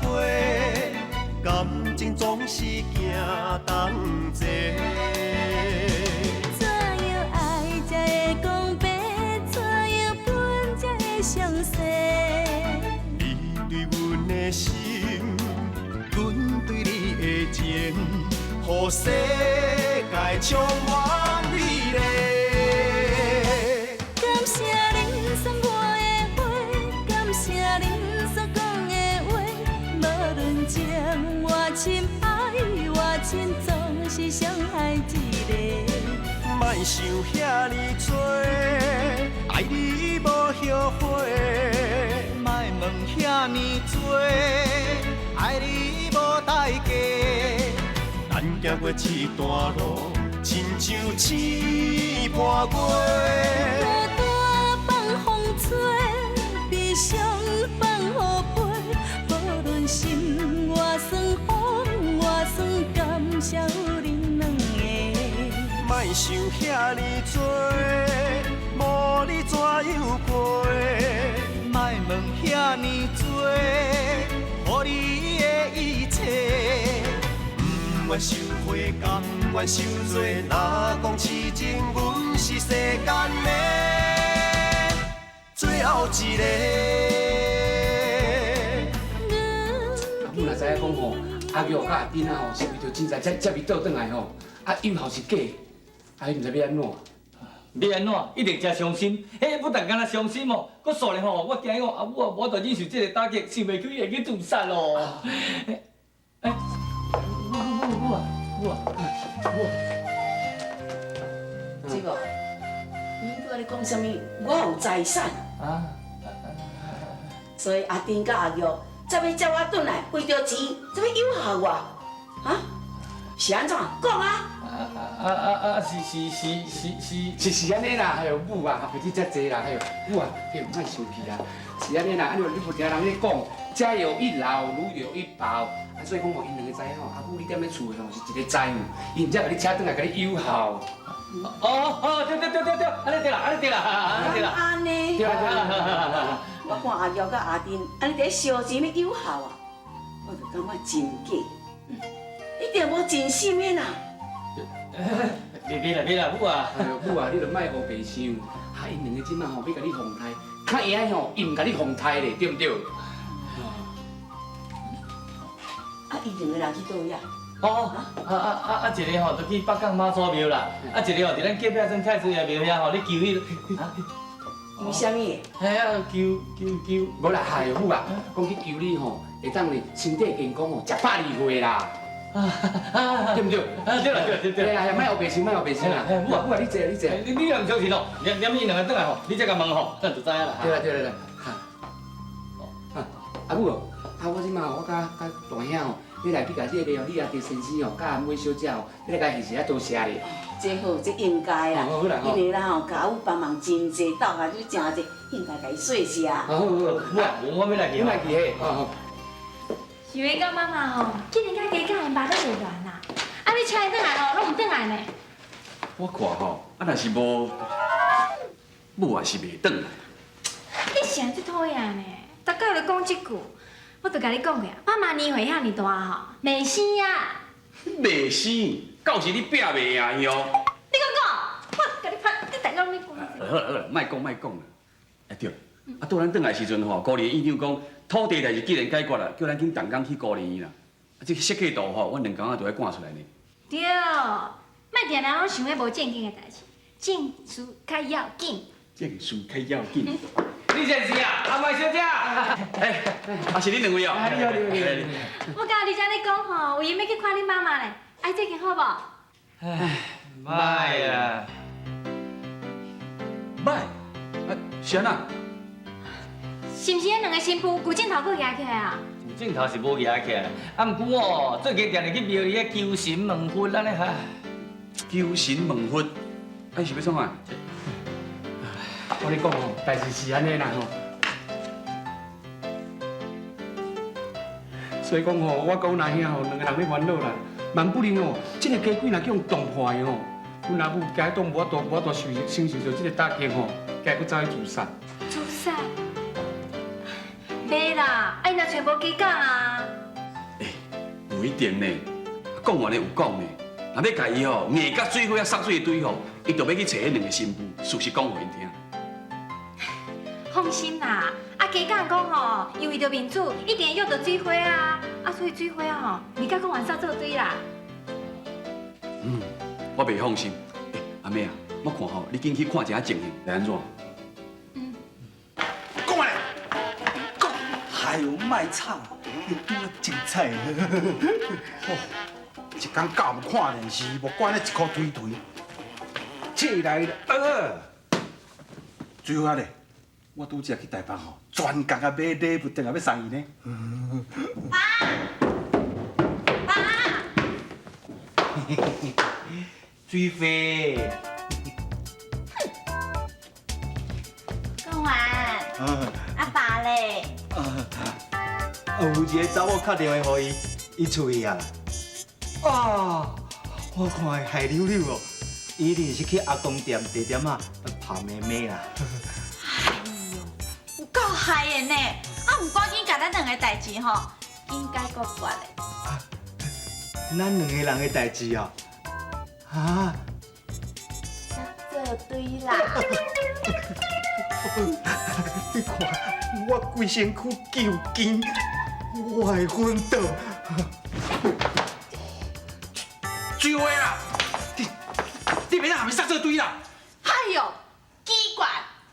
花，感情總是行同齊。怎樣愛才會講白？怎樣分才會詳細？你對阮的心，阮對你的情，予世界充滿美麗。感謝恁送我的花，感謝恁所講的話，無論情偌深，愛偌深，總是傷害一个。莫想遐爾多，愛你無後悔。莫問遐爾多，愛你無代價。咱行過這段路，親像星伴月。孤單放風吹，悲傷放雨飛，無論心偌酸，風偌酸，感謝有恁兩个。莫想遐爾多，無你怎樣過？莫問遐爾多，予你的一切。不願受悔，甘願受罪。若講痴情，阮是世間的最後一个。阿母若知影講吼，阿玉佮阿珍啊吼，是為著錢財才才被倒轉來吼，啊有孝是假，啊伊毋知欲按怎。欲按怎？一定誠傷心。彼不但干焦傷心哦，閣煞咧吼，我驚伊講阿母啊，無法度忍受這个打擊，想袂起會去自殺咯。欸欸，母母母啊母啊母啊！這個，你拄仔咧講啥物？我有財產，啊，所以阿珍佮阿玉才欲接我轉來，為著錢才欲誘惑我，啊？是按怎？講啊！啊啊啊！是是是是是是是按呢啦，哎喲母啊，你遮濟啦，哎喲母啊，你毋莫生氣啦，是按呢啦，按呢你無聽人咧講，家有一老，如有一寶，啊所以講吼，𪜶兩个知影吼，阿母你踮咧厝內吼是一个財富，𪜶才共你請轉來共你誘孝。哦哦，對對對對對，按呢對啦，按呢對啦，按呢對啦。按呢？對啊對啊。我看阿玉佮阿珍按呢佇咧燒錢欲誘孝啊，我就感覺真假，一定無真心的啦。別別啦別啦，母啊！哎喲母啊，你著莫烏白想，啊𪜶兩个這馬吼欲共你奉刣，較會吼伊毋共你奉刣咧，對毋對？啊，伊兩个人去佗位啊？哦，啊啊啊啊！一个吼就去北港媽祖廟啦，啊一個吼佇咱隔壁村太子爺廟遐吼，咧求彼個。求啥物？嘿啊，求求求！無啦，哎喲母啊，講去求你吼，會當咧身體健康吼，食102歲啦。對毋對？啊對啦對對對。對啊，莫烏白想，莫烏白想啦。母啊母啊，你坐你坐。你也毋相信哦？連連𪜶兩个轉來吼，你才共問吼，咱就知影啦。對啦對啦對。哈。阿母，啊我這馬我佮佮大兄吼，欲來去共這个李阿弟先生吼，佮阿妹小姐吼，欲來共謝謝多謝咧。這好，這應該啦。因為啦吼，共阿母幫忙真濟，鬥下你誠濟，應該共伊謝謝。好好好，母啊，我欲來去。你來去嘿。好。想欲講媽媽吼，竟然佮雞佮𪜶爸都袂亂啦！啊，你請伊轉來吼，攏毋轉來呢？我看吼，啊若是無母也是袂轉來。你是按怎討厭呢？逐擺就講這句，我就共你講過啊，媽媽年歲遐爾大吼，袂生啊！袂生，到時你拼袂贏伊哦。你閣講，我共你拍，你逐工咧講。好啦好啦，莫講莫講啦。哎對，啊拄咱轉來時陣吼，孤兒院長講土地代誌既然解決啦，叫咱緊動工去孤兒院啦。啊，這個設計圖吼，阮兩工仔就愛趕出來呢。對，莫定定攏想彼無正經的代誌，正事較要緊。正事較要緊。李先生啊，阿麥小姐。哎，啊是恁兩位哦。你好你好你好。我剛才你講吼，有閒欲去看恁媽媽咧，愛這間好無？唉，歹啊。歹？啊，是按怎？是毋是彼兩个新婦舊鏡頭閣舉起來啊？舊鏡頭是無舉起來，啊，毋過哦，最近定定去廟裡咧求神問佛按呢哈。求神問佛，啊，是欲創啥？我咧講吼，代誌是按呢啦吼。所以講吼，我佮阮阿兄吼，兩个人咧煩惱啦。萬不能吼，這个家規若去予撞破的吼，阮阿母驚當無法度受承受著這个打擊吼，驚閣走去自殺。自殺？袂啦，啊，伊就揣無家講啊。無一定呢，講完的有講呢。若欲共伊吼硬佮水花仔捒水堆吼，伊就欲去揣彼兩个新婦，事實講予𪜶聽。放心啦，啊家講講吼，伊為著面子，一定會約著水花啊，啊所以水花吼，未佮講完煞做堆啦。嗯，我袂放心。欸，阿妹啊，我看吼，你緊去看一下情形，來按怎？講完嘞，講。哎喲，莫吵，拄仔精彩。一工到晚看電視，無管咧一箍推推，起來了，水花咧，我拄才去台北吼，專工啊買禮物，轉來欲送伊呢。爸，爸，水花。講完，阿爸咧？有一個查某敲電話予伊，伊出去啊。啊！我看伊害溜溜哦，伊一定是去阿公店地點仔拍妹妹啦。哎喲，有夠害的呢！啊，毋趕緊共咱兩个代誌吼，緊解決決的。咱兩个人的代誌哦，啊？做對啦！你看我規身軀舊筋，我會昏倒。水花啊！你袂當予伊捒做堆啦！哎喲，奇怪，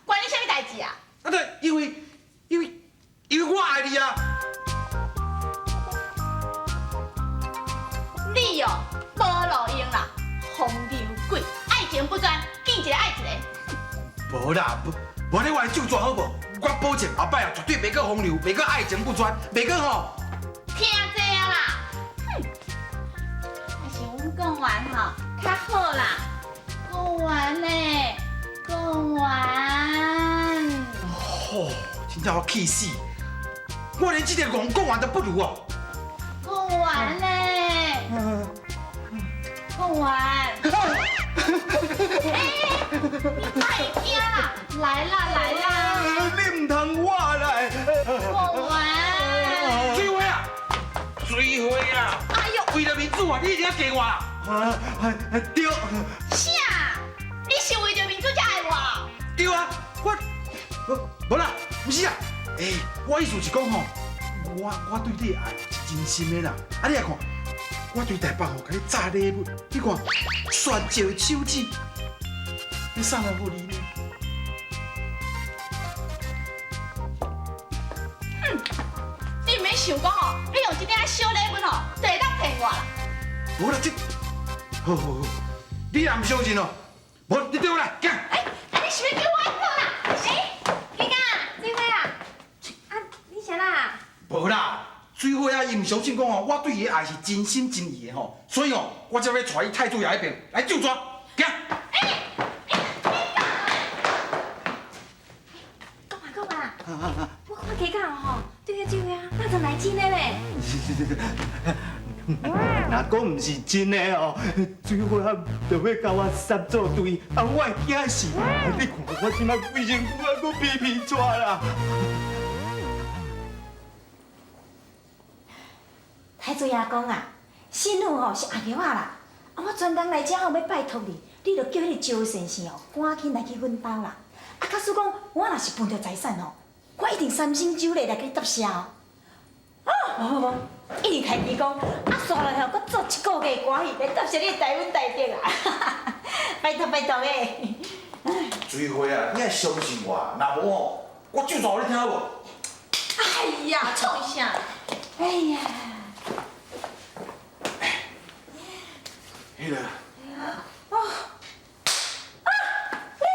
關你啥物代誌啊？啊對，因為我愛你啊！你哦，無路用啦，風流鬼，愛情不專，見一个愛一个。無啦，無你我來咒詛好無？我保證後擺啊，絕對袂閣風流，袂閣愛情不專，袂閣吼。聽這啊啦，哼！還是阮講完吼，較好啦。講完呢，講完。吼，真正我氣死！我連這個戇講完都不如哦。講完呢，講完。欸，你莫驚啦，來啦來啦。你毋通我來。講完。水花啊，水花啊！哎喲，為著面子啊，你一定要嫁我啦！對。啥？你是為著面子才愛我？對啊，我，無啦，毋是啊。欸，我意思是講吼，我對你的愛是真心的啦。啊，你來看，我對台北吼，共你紮禮物，你看，旋石手指，你送來予你呢？哼，你毋免想講吼，你用這點仔小禮物吼，就會當騙我啦。無啦，這，好好好，你若毋相信哦，無你綴我來，行。欸，啊你是欲叫我按怎啦？欸，你講，水花啊，啊，你啥啦？無啦，水花啊，伊毋相信講吼，我對伊的愛是真心真意的吼，所以哦，我才欲帶伊太子爺彼邊來咒詛，行。講啊講啊，我看家講吼，對彼水花那真來真的咧。若講毋是真的哦，水花就欲共我捒做堆，啊，我會驚死！你看我這擺規身軀啊，閣皮皮掣啦。太子爺公啊，新婦吼是阿玉仔啦，啊，我專工來遮吼欲拜託你，你著叫彼个招先生哦，趕緊來去阮兜啦。啊，假使講我若是分著財產吼，我一定三牲酒禮來共你答謝哦。啊，無無無，一定開支講，啊，煞來吼，閣做一個月歌戲來答謝你的大恩大德啊！拜託拜託的。水花啊，你愛相信我，若無吼，我咒詛予你聽好無？哎呀，創啥？哎呀！彼个。哦。啊！你。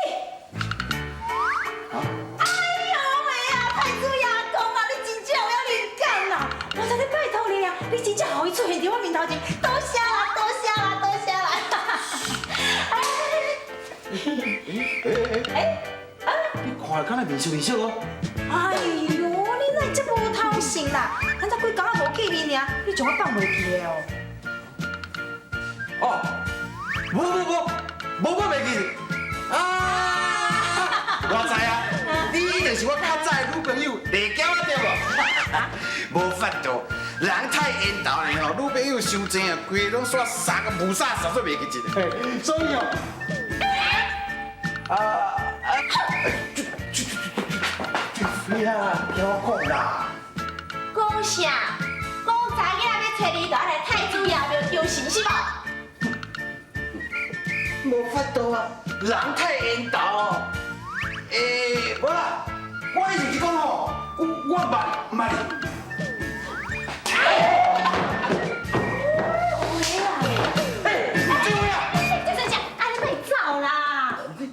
啊？哎喲喂啊，太子爺公啊，你真正有靈感啦！我在咧拜託你啊，你真正予伊出現佇我面頭前，多謝啦，多謝啦，多謝啦！欸欸，你看敢若面熟面熟哦？哎喲，你哪會這無頭性啦？咱才幾工仔無見面爾，你將我放袂記的哦？哦，無無無，無我袂記。啊！我知啊，你一定是我較早的女朋友麗嬌仔對無？無法度，人太緣投呢吼，女朋友傷濟啊，規个攏煞三個霧煞煞煞袂記得。所以哦，啊啊，最啊，聽我講啦。講啥？講查囡仔欲揣你，就愛來太子爺廟求神是無？無法度啊，人太緣投。欸，無啦，我意思是講吼，我捌捌。鄭先生，啊你莫走啦！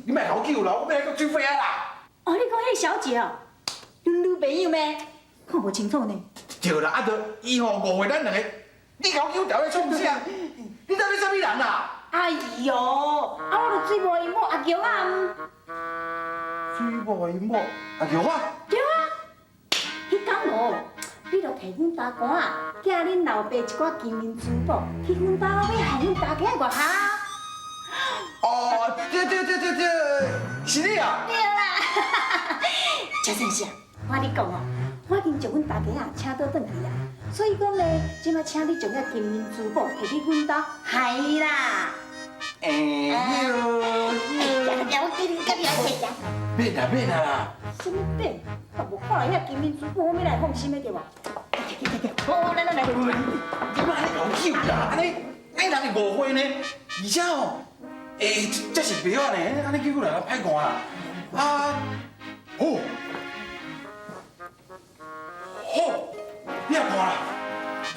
你莫共我救啦，我欲來閣水火仔啦。哦，你講彼个小姐哦，恁女朋友咩？看無清楚呢。對啦，啊，著伊吼誤會咱兩个，你共我救調咧創啥？你到底啥物人啦？哎喲，啊我著水某𪜶某阿玉啊。水某𪜶某阿玉啊？對啊，彼工哦，你著提阮大官仔，寄恁老爸一寡金銀珠寶去阮兜欲害阮大家仔外口。哦，對對對對對，是你啊？對啦，周先生，我跟你講哦，我已經將阮大家仔請倒轉去啊，所以講咧，這擺請你將遐金銀珠寶提去阮兜害啦。欸，來，我給你，給你來提下。免啦免啦。啥物免？我無看來遐金銀珠寶，我欲來放心的對無？好，來來來，你莫按呢共我救啦，按呢，恁人會誤會呢，而且吼，欸，這是袂好呢，按呢叫人歹看啦。啊，好，好，你也看啦，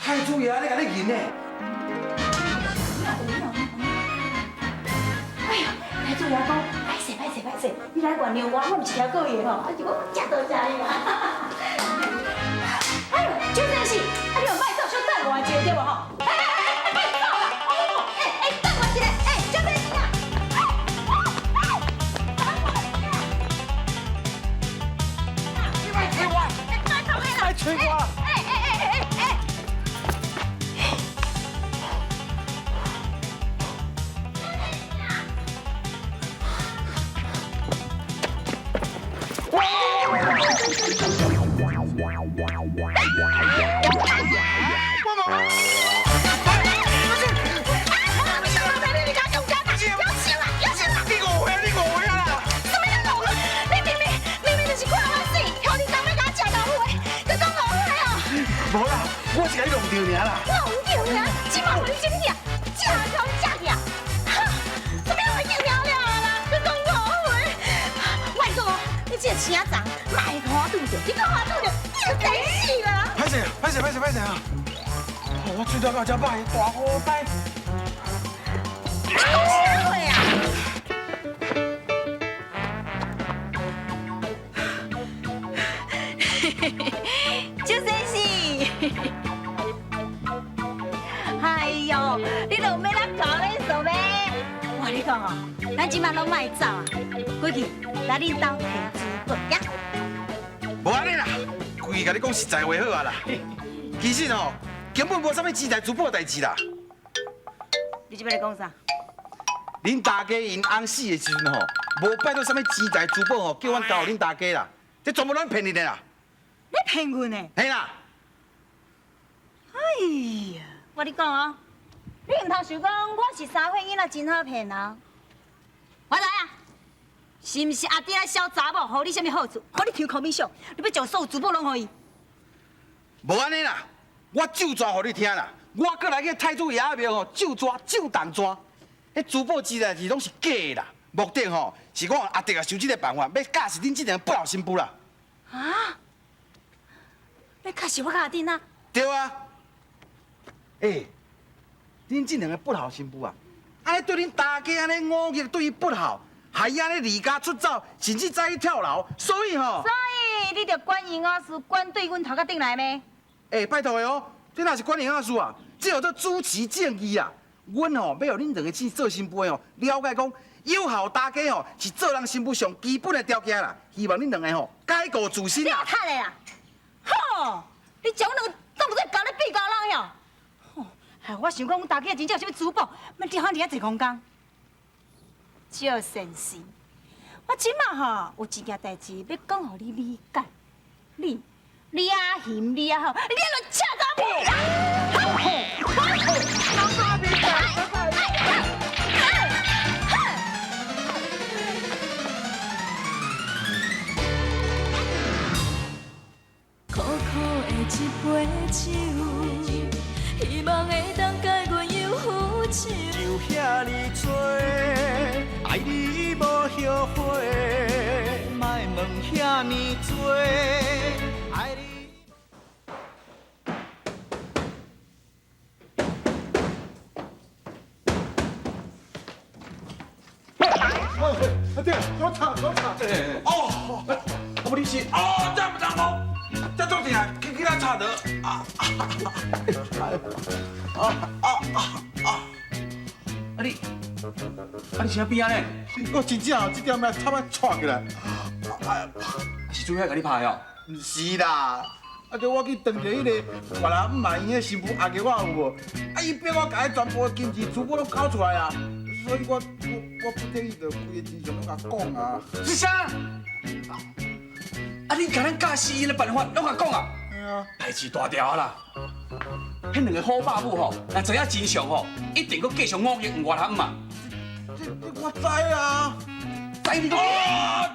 太子爺咧共你認呢。哎呀，太子爺講，歹勢歹勢歹勢，你來原諒我，我毋是聽過伊的吼，啊是我真多謝你啦。哎呦，周先生，啊你又莫走，小等我一下對無吼？哎哎哎，莫走啦！哦，哎哎，等我一下，哎，周先生啊！你莫催我，莫催我！哎哎哎哎哎！你誤會啊！你誤會啊啦！什麼叫誤會？你明明明明就是看我水，予你當欲共我食豆腐的，閣講誤會哦？無啦，我是共你弄著爾啦。弄著爾，這馬予你整去啊，食予你食去啊！哈，什麼會了了啦？閣講誤會？我跟你講哦，你這個青仔叢，莫予我拄著，你閣予我拄著，你就真死啦！歹勢，歹勢，歹勢，歹勢啊！我喙頭到遮歹，大雨歹。你講啥話啊？周先生，哎呦，你著欲咱搞咧做咩？我跟你講哦，咱這擺攏莫走啊，過去來恁兜提珠寶呀。無按呢啦，規个共你講實在話好啊啦。其實吼，根本無啥物錢財珠寶代誌啦。你這擺咧講啥？恁大家𪜶翁死的時陣吼，無拜託啥物錢財珠寶吼，叫阮交予恁大家啦，這全部攏騙恁的啦。你騙阮的？嘿啦。哎呀，我跟你講哦，你毋通想講我是三歲囡仔真好騙啊！我知影，是毋是阿弟那小查某，予你啥物好處？予你抽commission，你欲將所有珠寶攏予伊？無按呢啦，我咒紙予你聽啦，我閣來去太子爺仔廟吼咒紙咒銅紙，彼珠寶之代誌攏是假的啦，目的吼是我阿弟啊想這个辦法，欲教示恁這兩个不老新婦啦。啊？欲教示我佮阿弟啊？對啊。欸，恁這兩个不孝新婦啊，按呢對恁大家按呢忤逆，對伊不孝，害伊按呢離家出走，甚至走去跳樓，所以吼，所以你著管營養師管對阮頭殼頂來咩？欸，拜託的哦，這哪是管營養師啊？這叫做主持正義啊！阮吼欲予恁兩个去做新婦的吼，了解講有孝大家吼是做人新婦上基本的條件啦。希望恁兩个吼改過自新啦。你較的啦！吼，你將阮兩个當做交咧比較人哟！吼，哎，我想講阮大家真正有啥物珠寶，免伫遐伫遐坐空工。赵先生，我這馬吼有一件代誌欲講予你理解，你你啊嫌你啊吼，你啊就赤查某啦！苦苦的一杯酒，希望会当解阮忧愁。就遐尔多，爱你无后悔，莫问遐尔多，爱你。对，我插，我插。哦，啊无你是哦，这毋通哦，这做正，去去咱插的。啊啊啊啊啊啊！啊你，啊你啥变安尼？我真正哦，这点仔差摆掣起来。啊是主遐共你拍的哦？毋是啦，啊，叫我去当著彼个越南姆妈𪜶彼新妇阿舅仔有无？啊，伊逼我共彼全部的金钱珠宝拢交出来啊！所以我我不得已就规个真相拢共讲啊。是啥？啊，你共咱教死𪜶的办法拢共讲啊？嘿啊。代志大条啊啦！彼两个虎爸母吼，若知影真相吼，一定阁继续五亿越南姆嘛。这我知啊。知你阁？哦，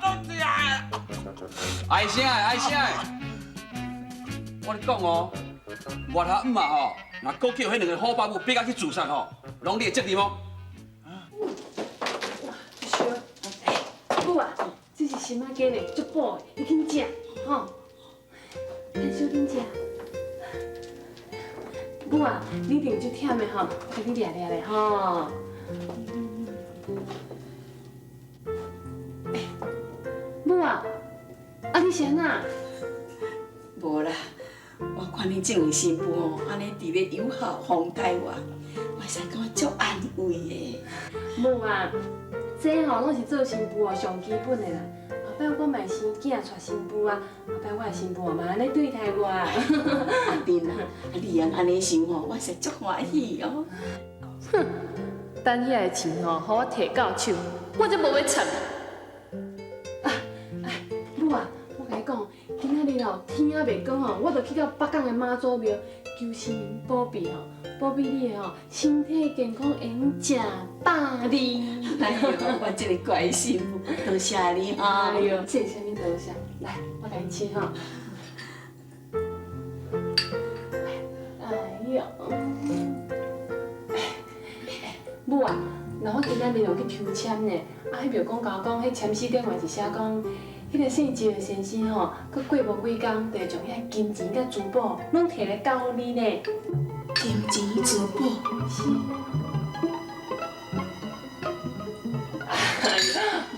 多谢。哀声的，哀声的。我咧讲哦，越南姆嘛吼，若阁叫彼两个虎爸母逼甲去自杀吼，拢你的责任哦。母啊，这是新仔鸡呢，足补的，你紧食，吼。咱小紧食。母啊，你一定足忝的吼，我共你掠掠咧吼。母啊，啊你是按怎？无啦，我看恁这两新妇吼，按呢伫咧友好风待我，我会使感觉足安慰的。母啊，这吼拢是做新妇哦上基本的啦。后摆我嘛会生囝娶新妇啊，后摆我的新妇嘛按呢对待我。阿珍啊，你会按呢想吼，我实足欢喜哦。哼，等遐个钱吼，予我提到手，我才无欲插。啊，哎，母啊，我共你讲，今仔日哦天还袂光吼，我就去到北港的妈祖庙求神明保庇吼，保庇你的吼身体健康，会用食百二。哎呦，我这个乖媳妇，多谢你哈。哎呦，这是啥物多谢？来，我共你试吼。哎呦，母啊，那我今仔日有去抽签呢，啊，彼庙公共我讲，彼签诗顶面是写讲，彼个姓赵的先生吼，阁过无几工，就会将遐金钱佮珠宝拢提来交你呢。金钱珠宝是。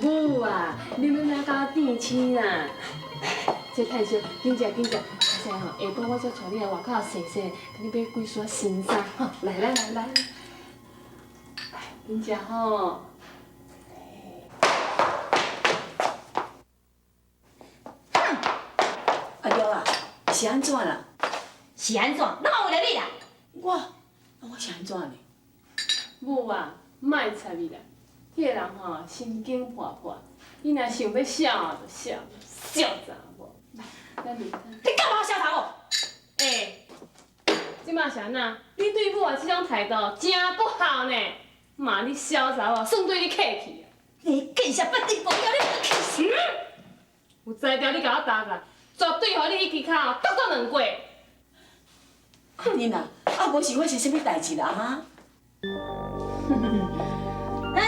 母啊，你欲哪甲我甜青啊？这趁烧，紧食紧食，啊说吼，下晡我才带你来外口踅踅，共你买几束新衫吼。来来来来，来紧食吼。阿玉啊，是按怎啦？是按怎？拢为了你啦。我，啊我是按怎呢？母啊，莫插伊啦，彼个人吼神经破破，伊若想欲痟就痟，痟查某。来，咱你你干嘛痟查某？欸，这马是按怎？你对母啊这种态度真不好呢。骂你痟查某，算对你客气啊。你见识不定无要，你唔气死！有才调你共我打来，绝对予你彼支跤剁做两过。阿珍啊，啊无是发生啥物代志啦哈？哎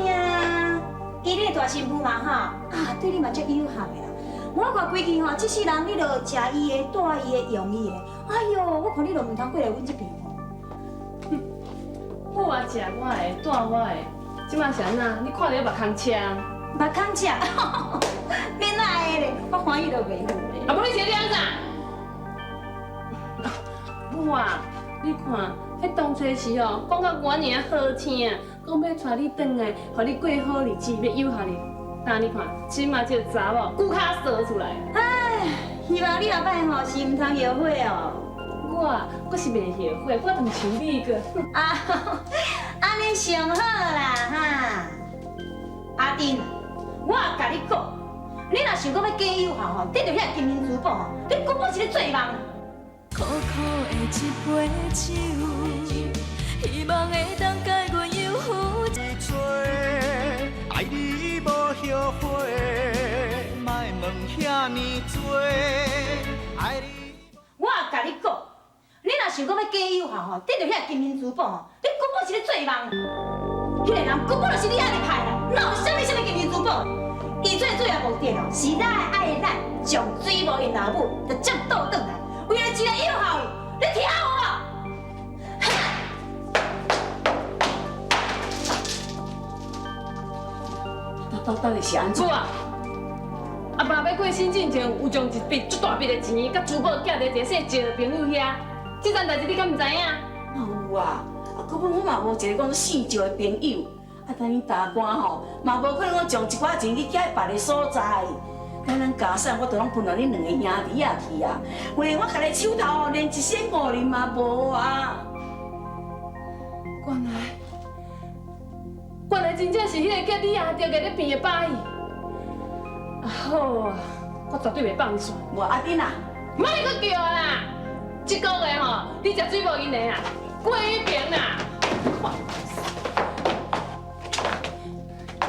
呀，伊你的大新妇嘛吼，啊对你嘛足友好的啦。我看规气吼，这世人你就食伊的、带伊的、用伊的。哎哟，我看你就毋通过来阮这边吼。母啊，食我的，带我的，这马是按怎？你看著目空车？目空车，免爱的咧，我欢喜都袂赴咧。啊，无你是咧按怎？母啊，你看，彼当初时哦，讲甲我尔好听，讲欲带你转来，予你过好日子，欲诱惑你。但你看，这马这个查某骨卡趖出来。唉，希望你后摆吼是毋通后悔哦。我，我是袂后悔，我就毋像你个。啊，按呢上好啦哈。阿珍，我共你讲，你你若想講欲假有效吼，得著遐金銀珠寶吼，你根本是咧做夢。苦苦的一杯酒，希望會當解阮憂苦。愛你無後悔，莫問遐呢濟。愛你。我共你講，你若想講欲假有效吼，得著遐金銀珠寶吼，你根本是咧做夢。彼个人根本就是你愛的派啦，哪有啥物啥物金銀珠寶？伊最主要目的哦，是咱愛咱將水某𪜶老母就接倒轉來，為了一个有效，你聽有無？到底是按怎？母啊，阿爸欲过身进前，有將一筆足大筆的錢佮珠寶寄佇一个姓趙的朋友遐，這件代誌你敢毋知影？哪有啊？啊，根本我嘛無一个講姓趙的朋友。啊，等恁大官吼，嘛無可能講將一寡錢去寄別个所在。等咱家產，我都攏分予恁兩个兄弟仔去啊。有咧，我家己手頭哦，連一仙五銀嘛無啊。原來，原來真正是彼个叫李阿著共咧變的把戲。啊好啊，我絕對袂放煞。無阿珍啊，莫閣叫啦！這个月吼，你食水無銀的啊，過一邊啦！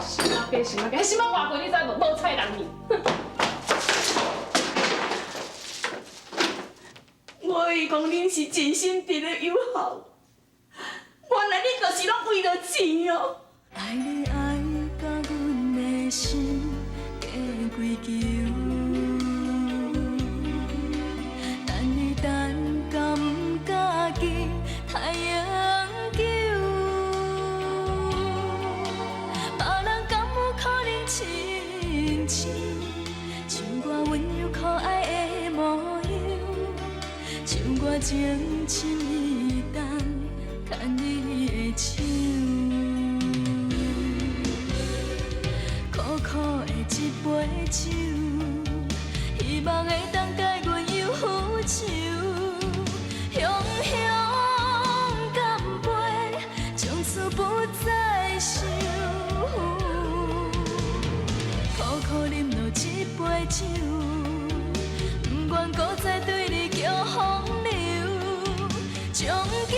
什麼雞什麼雞，什麼外鬼你知無？無彩人去！我伊講恁是真心佇咧友好，原來恁就是攏為著錢哦。愛你愛甲阮的心加跪求，等你等甲毋家己太永久，別人敢有可能親像像我溫柔可愛的模樣，像我情深意重牽你的手。苦苦的一杯酒，希望會當解阮憂愁。雄雄乾杯，從此不再愁。苦苦啉落一杯酒，不願閣再對你叫風流，將金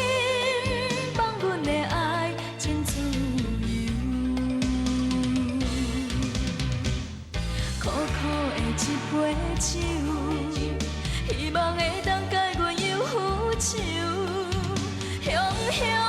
放阮的愛真自由。苦苦的一杯酒，希望會當解阮憂愁。雄雄。